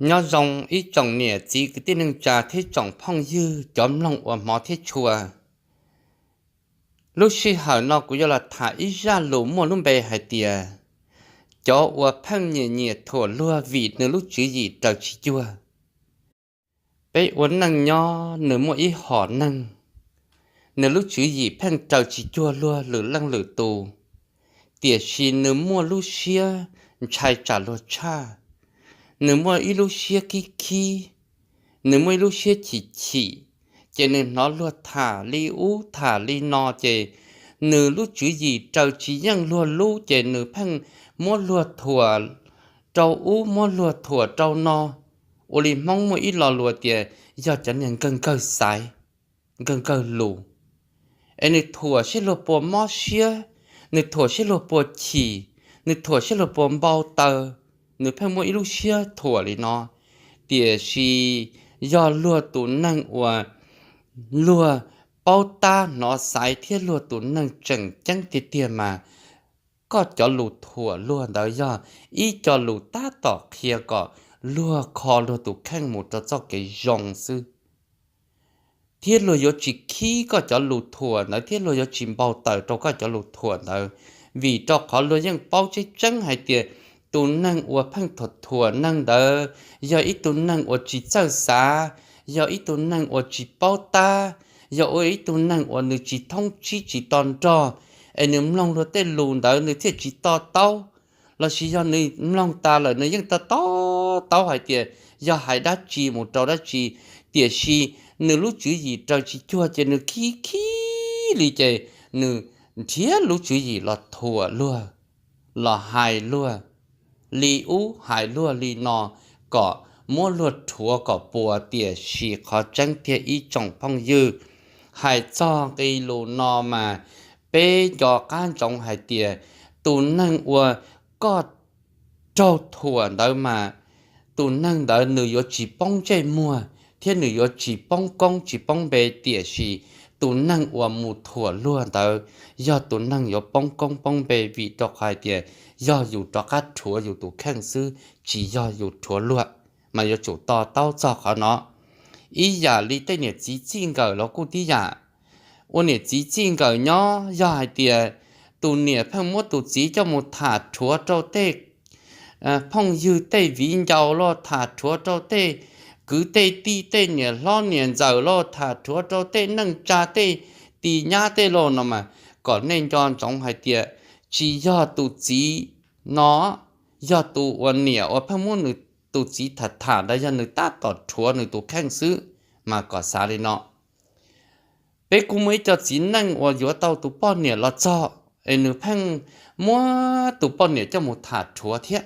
Nyob zoo ib tsoom niam txiv kwv tij neej tsa thiab tsoom phooj ywg cov mloog uas hmov thiab tshua. Lub sij hawm no kuv yuav los tham ib zaj lus muaj lub npe hais tias cov uas pheej nyiam nyiam thuam luag vim nws lub tswv yim raws tsis cuag. Peb ua neej nyob nws muaj ib hom neeg, nws lub tswv yim pheej raws tsis cuag luag lwm leej lwm tus, tiam sis nws muaj lub siab ntshai tsam luag tshaj, nws muaj ib lub siab khib khib, nws muaj ib lub siab chim chim, ces nws hnov luag tham li ub tham li no ces nws lub tswv yim raws tsis yeej luag lub ces nws pheej muab luag thuam rau ub muab luag thuam rau no. Ua li Hmoob muaj ib lo lus tias yog cov niag nkawg nkawg xaiv, nkawg nkawg lus, es nws thuam saib luag puas mob siab, nws thuam saib luag puas chim, nws thuam saib luag puas npau taws, nws pheej muaj ib lub siab thuam li no. Tiam sis yog luag tus neeg uas luag paub tab hnov xaiv thiab luag tus neeg tseem ceeb tiag tiag mas koj cov lus thuam luag ntawd yog ib co lus tab tom qhia kom luag kho luag tus kheej mus rau txoj kev zoo xwb, thiab luag yuav tsis khib koj cov lus thuam ntawd thiab luag yuav tsis npau taws rau koj cov lus thuam ntawd, vim rau qhov luag yeej paub tseeb tseeb hais tias tus neeg uas pheej thuam thuam neeg ntawd yog ib tug neeg uas tsis txawj xav, yog ib tug neeg uas tsis paub tab, yog ua ib tug neeg uas nws tsis thoob tsib tsis to nrog, es nws mloog luag tej lus ntawd nws thiaj tsis to taub, lossis yog nws mloog tas lawm nws yeej to taub taub hais tias yog hais dab tsi mus rau dab tsi, tiam sis nws lub tswv yim raws tsis cuag ces nws khib khib li ces nws nrhiav lub tswv yim los thuam luag, los hais luag li ub hais luag li no, kom muab luag rhuav kom puas. Tiam sis qhov tseeb tiag ib tsoom phooj ywg, hais txog nqe lus no mas peb nco qab ntsoov hais tias tus neeg uas koj raug thuam ntawd mas tus neeg ntawd nws yuav tsis poob ntsej muag thiab nws yuav tsis poob koob tsis poob npe, tiam sis tus neeg uas mus thuam luag ntawd yog tus neeg yuav poob koob poob npe, vim rau qhov hais tias yog yus rov qab rhuav yus tus kheej xwb, tsis yog yus rhuav luag, mas yuav tsum to taub txog qhov no. Ib yam li tej niam txiv txij nkawm los kuj tib yam. Ua niam txiv txij nkawm nyob yog hais tias tus niam pheej muab tus txiv coj mus tham rhuav rau tej phooj ywg tej viv ncaus los tham rhuav rau tej kwv tej tij tej niam hlob niam ntxawm los tham rhuav rau tej neej tsa tej tis nyab tej los no mas kom nej nco ntsoov hais tias tsis yog tus txiv no, yog tus uas niam uas pheej muab nws tus txiv tham tham ntawd yog nws tab tom rhuav nws tus kheej xwb, mas kom xav li no. Peb kuj muaj ib co txiv neej uas yuav tau tus poj niam los txog es nws pheej muab tus poj niam coj mus tham rhuav thiab,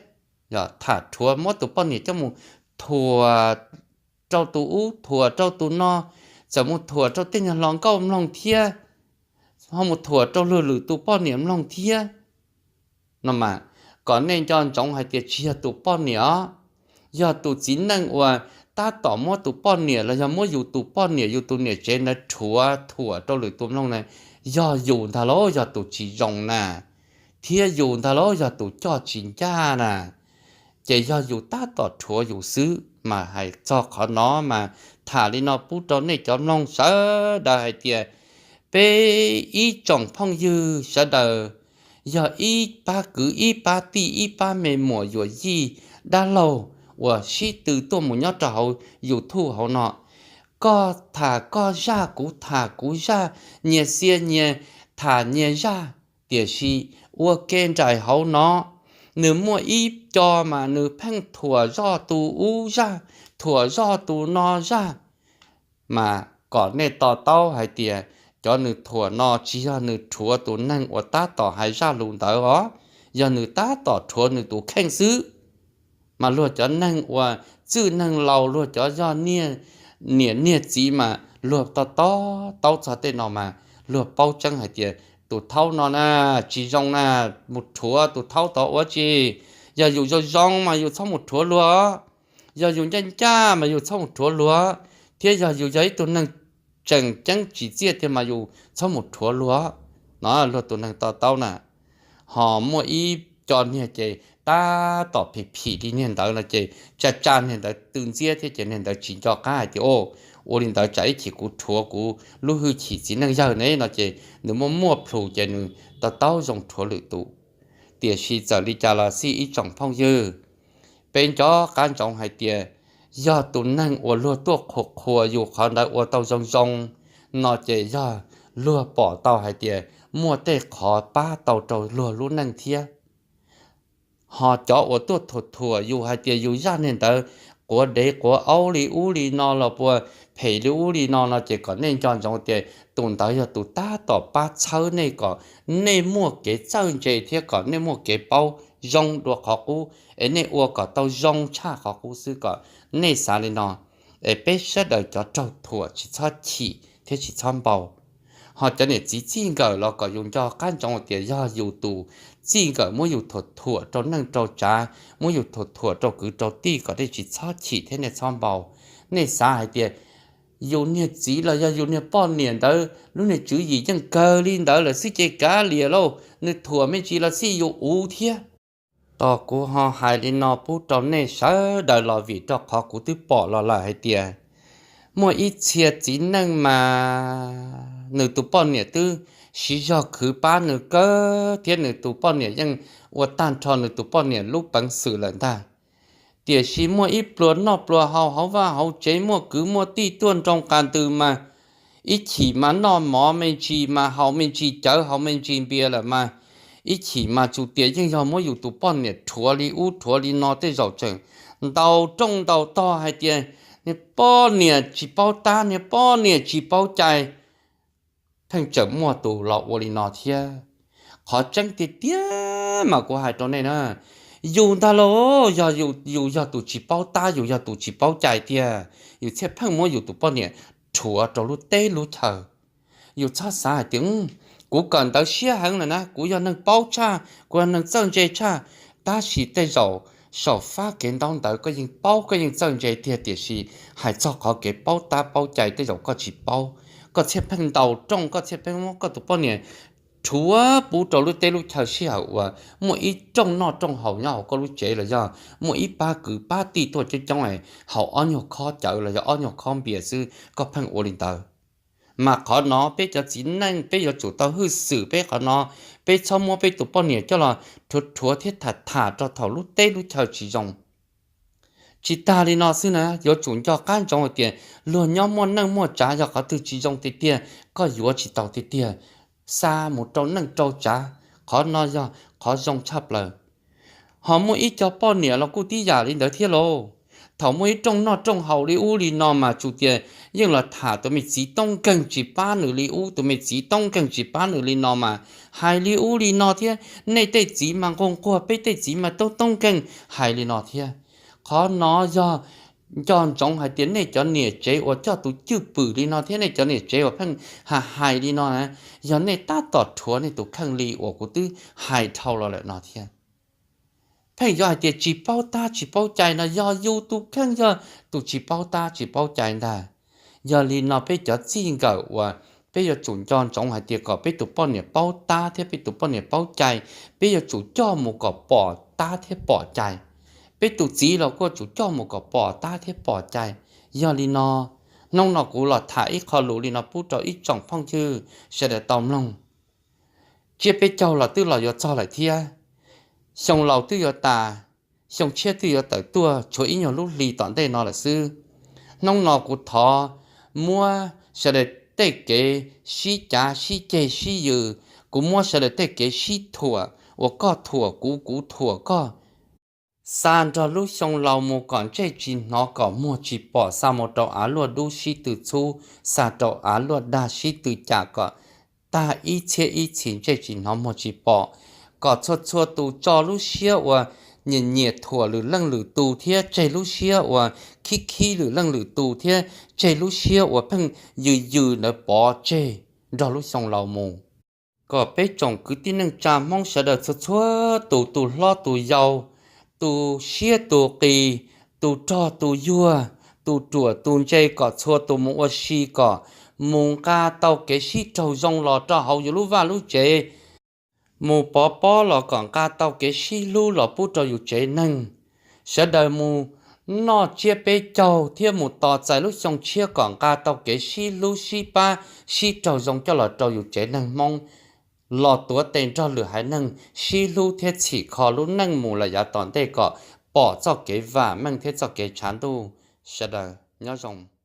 tham rhuav muab tus poj niam coj mus thuam rau tus ub thuam rau tus no, txawm mus thuam rau tej nyuag hluas nkauj mloog thiab, ho mus thuam rau luag lwm tus poj niam mloog thiab no mas kom nej nco ntsoov hais tias tsis yog tus poj niam os, yog tus txiv neej uas tab tom muab tus poj niam los yog muab yus tus poj niam yus tus niam tsev ntawd rhuav thuam rau lwm tus mloog na, yog yus ntag lauj, yog tus tsis zoo na, thiab yus ntag lauj, yog tus coj tsis ncaj na, ces yog yus tab tom rhuav yus xwb. Mas hais txog qhov no mas tham li no pub rau nej cov mloog sawv daws hais tias peb ib tsoom phooj ywg sawv daws yog ib pab kwv ib pab tij ib pab me muam yuam yij dab laug uas sib tw tuaj mus nyob rau hauv YouTube hauv no. Koj tham koj zaj, kuv tham kuv zaj, nyias xia nyias tham nyias zaj, tiam sis ua ke nraim hauv no, nws muaj ib co mas nws pheej thuam zoj tus ub zaj, thuam zoj tus no zaj. Mas kom nej to taub hais tias cov nws thuam no tsis yog nws rhuav tus neeg uas tab tom hais zaj lus ntawd os, yog nws tab tom rhuav nws tus kheej xwb. Mas luag cov neeg uas txwj neeg laus, luag cov yog niam niag txiv mas luag to taub txog tej no mas luag paub tseeb hais tias tus thaub no na tsis zoo na, mus rhuav tus thaub tod ua tsi. Yog yus zoo zoo mas yus txhob mus rhuav luag, yog yus ncaj ncaj mas yus txhob mus rhuav luag, thiab yog yus yog ib tug neeg tseem ceeb tsim txiaj tiag mas yus txhob mus rhuav luag. No luag tus neeg to taub na. Ho muaj ib co niag ces tab tom phim phim li niag ntawd no ces tsa tsa niag ntawd tw ntxiab thiab ces niag ntawd tsis nco qab hais tias, Ua li ntawd tsam ib chim kuv rhuav kuv lub hwj chim txiv neej yawg ne no ces nws muaj muaj plhus ces nws to taub zoo rhuav lwm tus. Tiam sis txawm li cas los xij ib tsoom phooj ywg, peb nco qab ntsoov hais tias yog tus neeg uas luag tuaj qhuas qhuas yus qhov ntawd ua tau zoo zoo no ces yog luag pom tau hais tias muaj tej qhov pab tau rau luag lub neej thiab. Ho cov uas tuaj thuam thuam yus hais tias yus zaj niag ntawd quav dev quav aub li ub li no los puas phem li ub li no no ces kom nej nco ntsoov tias tus ntawd yog tus tab tom pab txhawb nej kom nej muaj kev txawj ntse thiab kom nej muaj kev paub zoo dua qhov qub es nej ua kom tau zoo tshaj qhov qub xwb kom nej xav li no. Es peb sawv daws cov raug thuam tsis txhob chim thiab tsis txhob npau. Ho cov niam txiv txij nkawm los kom yus nco qab ntsoov tias yog yus tus txij nkawm muab yus thuam thuam rau neej rau tsav, muab yus thuam thuam rau kwv rau tij kom nej tsis txhob chim thiab nej txhob npau. Nej xav hais tias yus niag txiv los yog yus niag poj niam ntawd lub niag tswv yim yeej kawg li ntawd lawm xwb ces kav liam lauj, nws thuam me ntsis los xij yus uv thiab. Tos kuv ho hais li no pub rau nej sawv daws los vim rau qhov kuv twb pom los lawm hais tias muaj ib txhia txiv neej mas nws tus poj niam twb siv zog khwv pab nws kawg thiab nws tus poj niam yeej ua tag nrho nws tus poj niam lub peev xwm lawm ntag. Tiam sis muaj ib pluag noj pluag haus hauv vaj hauv tsev, muaj kwv muaj tij tuaj nroo qas ntws mas ib chim mas noj mov me ntsis mas haus me ntsis cawv haus me ntsis npias lawm mas ib chim mas tsuas tias yeej yog muab yus tus poj niam rhuav li ub rhuav li no tej zaum tseem ntaus rooj ntaus tog hais tias niag poj niam tsis paub tab, niag poj niam tsis paub cai. Pheej tseem muaj tus los ua li no thiab. Qhov tseeb tiag tiag mas kuv hais rau nej na, yus ntag lauj, yog yus yog tus tsis paub tab, yus yog tus tsis paub cai tiag, yus thiaj pheej muab yus tus poj niam rhuav rau lub teb lub chaw. Yus txhob xav hais tias kuv kawm ntawv siab heev lawm na, kuv yog neeg paub tshaj, kuv yog neeg txawj ntse tshaj, tab sis tej zaum saum fab kev ntaub ntawv koj yeej paub koj yeej txawj ntse tiag tiam sis hais txog qhov kev paub tab paub cai tej zaum koj tsis paub. Koj thiaj pheej ntaus rooj, koj thiaj pheej muab koj tus poj niam rhuav puv rau lub teb lub chaw sij hawm uas muaj ib rooj noj rooj haus nyob hauv koj lub tsev los yog muaj ib pab kwv pab tij tuaj coob coob haus ob nyuag khob cawv los yog ob nyuag khob npias xwb koj pheej ua li ntawd. Mas qhov no peb cov txiv neej peb yuav tsum tau hwj xwm peb qhov no, peb txhob muab peb tus poj niam coj los rhuav rhuav thiab tham tham rau thaum lub teb lub chaw tsis zoo. Tsis tag li no xwb na, yuav tsum nco qab ntsoov hais tias luag nyob muaj neej muaj tsav, yog qhov twg tsis zoo tiag tiag koj yuav tsis tau tiag tiag, xa mus rau neej rau tsav. Qhov no yog qhov zoo tshaj plaws. Ho muaj ib co poj niam los kuj tib yam li ntawd thiab lauj. Thaum muaj ib rooj noj rooj haus li ub li no mas tsuas tias yeej los tham tus me txiv toob nkeeg tsis pab nws li ub, tus me txiv toob nkeeg tsis pab nws li no mas hais li ub li no thiab. Nej tej txiv mas nquag nquag, peb tej txiv mas toob toob nkeeg, hais li no thiab. Qhov no yog nco ntsoov hais tias nej cov niam tsev uas coj tus cwj pwm li no thiab nej cov niam tsev uas pheej hais hais li no na, yog nej tab tom rhuav nej tus kheej li uas kuv twb hais dhau los lawm no thiab. Pheej yuav hais tias tsis paub tab tsis paub cai no yog yus tus kheej yog tus tsis paub tab tsis paub cai ntag. Yog li no peb cov txij nkawm uas peb yuav tsum nco ntsoov hais tias kom peb tus poj niam paub tab thiab peb tus poj niam paub cai, peb yuav tsum coj mus kom pom tab thiab pom cai. Peb tus txiv los kuj tsum coj mus kom pom tab thiab pom cai. Yog li no, hnub no kuv los tham ib qho lus li no pub rau ib tsoom phooj ywg sawv daws tau mloog. Tsiab peb caug los twb los yuav txog lawm thiab, xyoo laus twb yuav tas, xyoo tshiab twb yuav tawm tuaj, tshuav ib nyuag lub hli tom ntej no lawm xwb. Hnub no kuv thov muab sawv daws tej kev sib cav sib ceg sib yws, kuv muab sawv daws tej kev sib thuam uas koj thuam kuv kuv thuam koj, xa nrog lub xyoo laus mus kom ntsej tsis hnov kom muag tsis pom, xa mus rau av luaj dub sib tw txhub, xa rau av luaj dag sib tw cam kom tag ib txhiab ib txhis ntsej tsis hnov muag tsis pom, kom txhua txhua tus tso lub siab uas nyiam nyiam thuam lwm leej lwm tus thiab tseg lub siab uas khib khib lwm leej lwm tus thiab tseg lub siab uas pheej yws yws ntawd pov tseg nrog lub xyoo laus mus. Kom peb tsoom kwv tij neej tsa Hmoob sawv daws txhua txhua tus, tus hlob tus yau, tus siab tus qis, tus rog tus yuag, tus ruam tus ntse, kom txhua tus mus ua si kom mus nqa tau kev sib raug zoo los rau hauv yus lub vaj lub tsev. mus pov pob los kom nqa tau kev sib hlub los pub rau yus tsev neeg. Sawv daws mus noj tsiab peb caug thiab mus tos txais lub xyoo tshiab kom nqa tau kev sib hlub sib pab sib raug zoo coj los rau yus tsev neeg Hmoob los tuav tes nrog lwm haiv neeg sib hlub thiab txhim kho lub neej mus lawm yav tom ntej kom pom txoj kev vam meej thiab txoj kev tshav ntuj. Sawv daws nyob zoo.